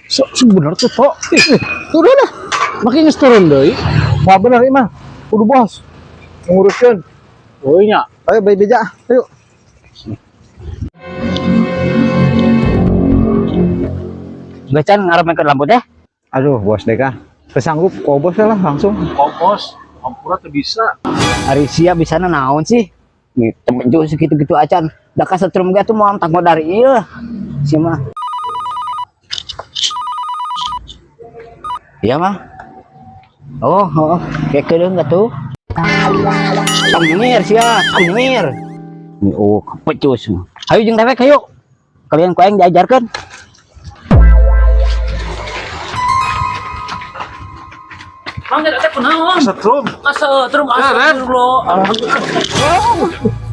So, so bener tuh, Tok. Eh, turun lah. Makin geus turun deui. Wah bener ieu mah. Kudu bos. Nguruskeun. Oh nya. Ayo bae beja. Ayo. Gacan ngarep ke lampu teh. Aduh, bos deh kah. Kesanggup kobos lah langsung. Kompos, ampura teu bisa. Ari sia bisana naon sih? Nih, temenju segitu-gitu acan. Da kasetrum ge tuh moal tanggo dari ieu. Sia mah. Iya mah. Oh, oh, kayak kedeung atuh. Tangmir sia, tangmir. Nih, oh, kepecus. Ayo jeung dewek ayo. Kalian ku aing diajarkeun. Mang teh kunaon? Setrum. Kasetrum astagfirullah. Alhamdulillah.